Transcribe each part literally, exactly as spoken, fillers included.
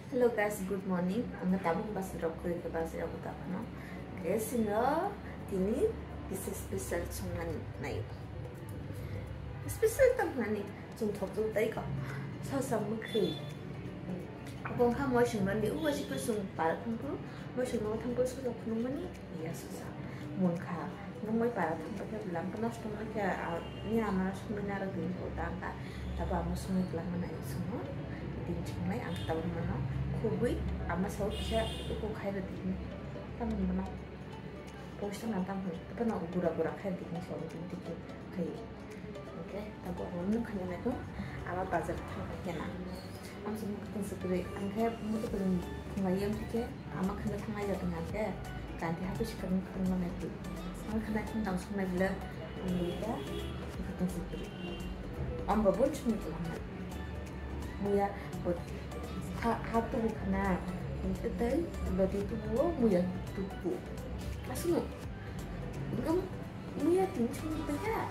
Hello guys, good morning. Ang tabuk bus rok kori ke bus rok ta phano. Guys, sino tini kisa special songna nai. Special tam nani song thok tu tai ko. Sosa mukhi. Bongkha moi songna ni uwa si ko song par thang ko. Moi songna thang ko sosa phunung mani. Iya sosa. Mungkha. Nwng moi para thang paikhe bwla ang nosto wngkha, ni ama songwi narwk din ko ta wngkha. Tabo ama songwi bwla ang nai songo. Din songnai ang tabuk mano khubui ama sao kisa uku khai rw din. Tamo mano poisa na tamo phano gura gura khai din songo din tiki khai. Oke, tabuk nwng khanya nai ko ama bazar thang khe na. Ang se mukha tong se kwrwi, ang khe mukha tong thwnglai yang khe ama khwna thanglai ya tong khe, kanti hapu sikang khwna nai kwrwi. Ang khwna khwna tong sung nai bwle, ang bwle khe mukha tong se kwrwi. Ang bo bon sung tong nai. Muya bo ha, ha tu khwna, tei lodi tu bo muya tu bo. Asunu, ngam muya tin sung tu ya,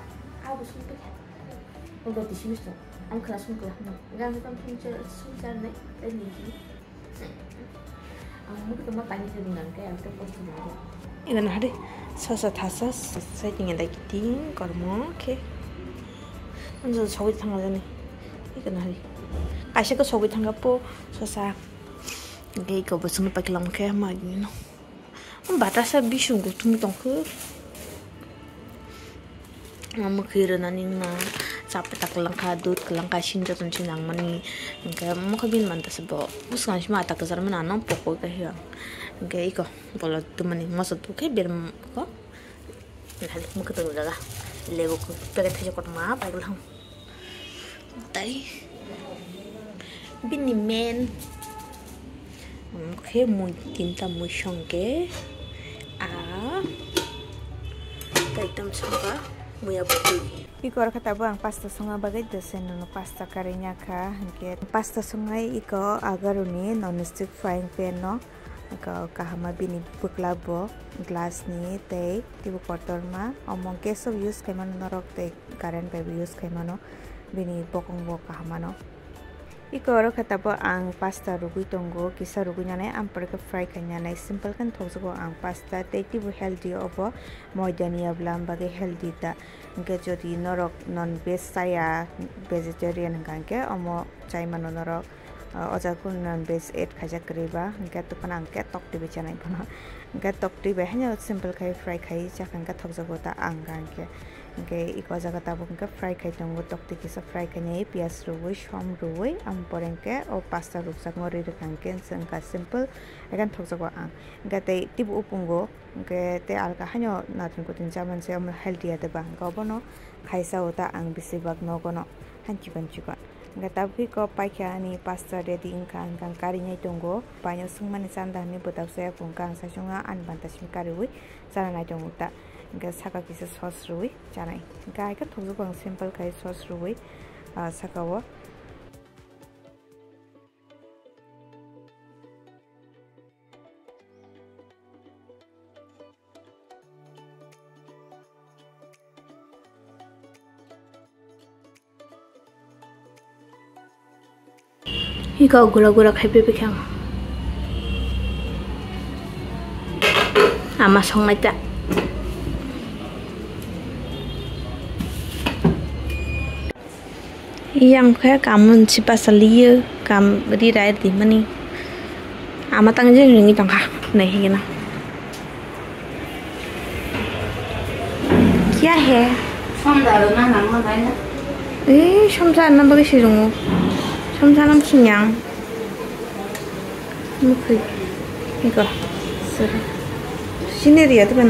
abo sung tu ya. Ang bo tisi misto. Ang khwna sung kwlak no. Gang tam sung cha, sung cha nai, tai ni ji. Ang mukhe tongma tani khe rwng nang khe, ang tei post nang khe. Ega na hari. Sosa thasa, sai tingya dai kiting, kormo khe. Ang jo sogwi thang jani. Ega na hari. Kaisa ko sogwi thang po, sosa. Ega ko bosong pa kilam khe, ma gini no. Batasa bising kutung tongkhe. Mukhi rwnani wngna chap tak langkha, dud kwlangkha, sini jotono sini nangmani. Hwnkhe mokhe bini mantasa bo bwskango sima atak kwchar mani ano pokoi khe hiya. Hwnkhe iko bolo tumani moso tukhe bermko. Mokhe tong jaga lebu packet thaisa kotorma pai bwlahang. Tai bini men khe mui tinta mui songke a tai tam songka muya bwtwi. Iko rokha tabuk ang pasta songna bagwi dose nono pasta karwi nyakha, hinkhe pasta songnai iko agaruni non stick frying pan no. Kahama bini bwkla bo glass ni tei teibo kotorma, omo gas o use khaimano norok tei current bai bo use khaimano, bini bokong bo kaham mano. Iko oro khe tabuk ang pasta rugwi tongo, kisa rugwi nanai, ang pore khe fry khai nanai, simple khe thokjago ang pasta tei teibo healthy obo, moida ni ya bwla ang bagwi healthy da. Hwnkhe jodi norok non veg chaya, vegetarian hwnkha hwnkhe omo chai mano norok. O jaga kunu non veg add khaijak kwrwi ba, hwnkhe tei phano ang khe toktwi bai chanai phano. Hwnkhe toktwi bai haino simple khai fry khai chakha hwnkhe thokjago ta ang hwnkhe. Hwnkhe iko jaga tabuk hwnkhe fry khai tongo, toktwi kisa fry khainai piyaj rwui, som rwui, ang pore hwnkhe o pasta rukjakno rwi rwkha hwnkhe wngkha simple, hwnkhe thokjago ang. Hwnkhe tei teibo upungo. Hwnkhe tei alka haino natung kutung chamani se omo healthy ya de ba, hwnkhe obono khaisa o ta ang bisi bak nogo no han chikon chikon. Hwnkhe tabukhe kok paikha ani pasta ready wngkha, hwnkhe ang karinai tongo, paino swngmani chanda hinwi bwtak saya phunukha, ang saichung ani banta simi kariui chana nai tongo ta, hwnkhe saka kisa sauce rwui chanai, hwnkhe hai khe thokjak ang simple khai sauce rwui, ah, saka o. Iko gura gura khai pepe khe ang. Ama songnai ta. Yang khe kamun si basa liyo, kam ri rai di mani. Ama tang jeng ringi tongkha, nai higena. Kya hai? Somda rwna nangma nai na. Eh, somsa na bagwi si rongo. Somsa nang sinyang. Mukhui. Iko. Sir. Sini ria tu kan.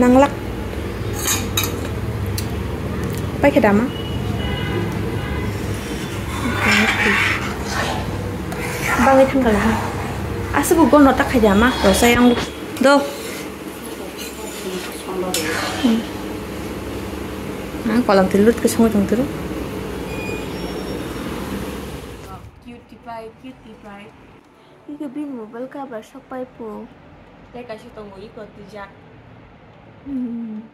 Nanglak. Pai khe dama. Bangwi thangkala ha. Aswk gono ta khai dama. Rosai ang do. Hmm. Ang kolam tilut ke songwi tong turu. Cutie pie, cutie pie. Iko bini mobile cover sok pai phu. Tei kaisa tongo iko twijak. Hmm.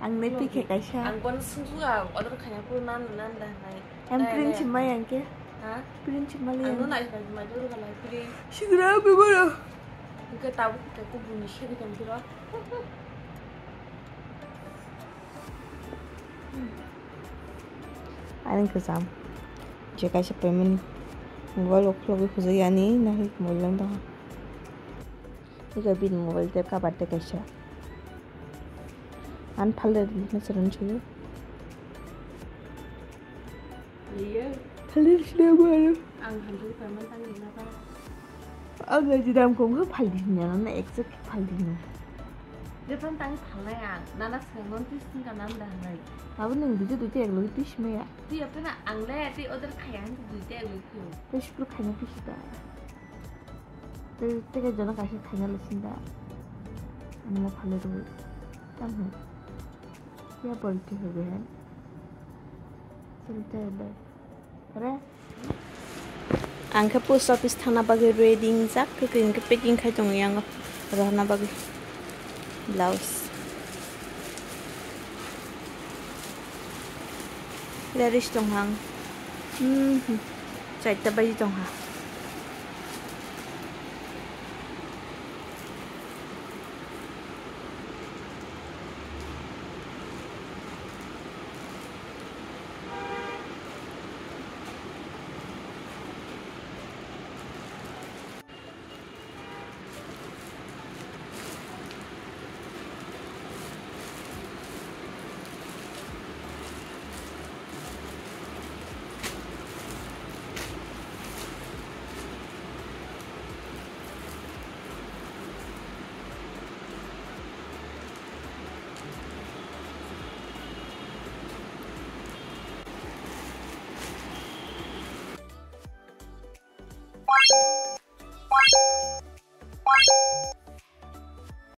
Ang nai pikhe kaisa. Ang bono sungsuga order khaina phuru nan nan da nai. Em print chimai ang ke. Ha? Print chimali ang. Ang no nai bai mai do ga nai print. Sigra be boro. Ke tabu ke ku buni seri kan biro. Ani kwcham. Je kaisa payment mobile o khulogwi khujui ani nahwi mobile lang tong. Ega bini mobile te cover te kaisa. An phalder di na saran chuyo. Iya. Phalder sida baru. Ang hundred payment tang ina pa. Ang gaji dam kong ha phaldi nya na exact phaldi nya. Depan tang phalnai ang. Nana sangon tis tingka nan da hanai. Abo nang duja duja ek logi tis maya. Ti apa na ang le ti order khaya ang duja ek logi. Te shukru khaya tis da. Te, te ka jona kaisa khaina le sinda. Ani mo phale rwi. Tam hai. Ya bol te hobe hai. Chal te le. Re. Ang khe post office thangna bagwi ready wngjak, kwkhwrang khe packing khai tongo yango rohorna bagwi. Blouse. Ready tong ang. Hmm. Chaita baji tong ha.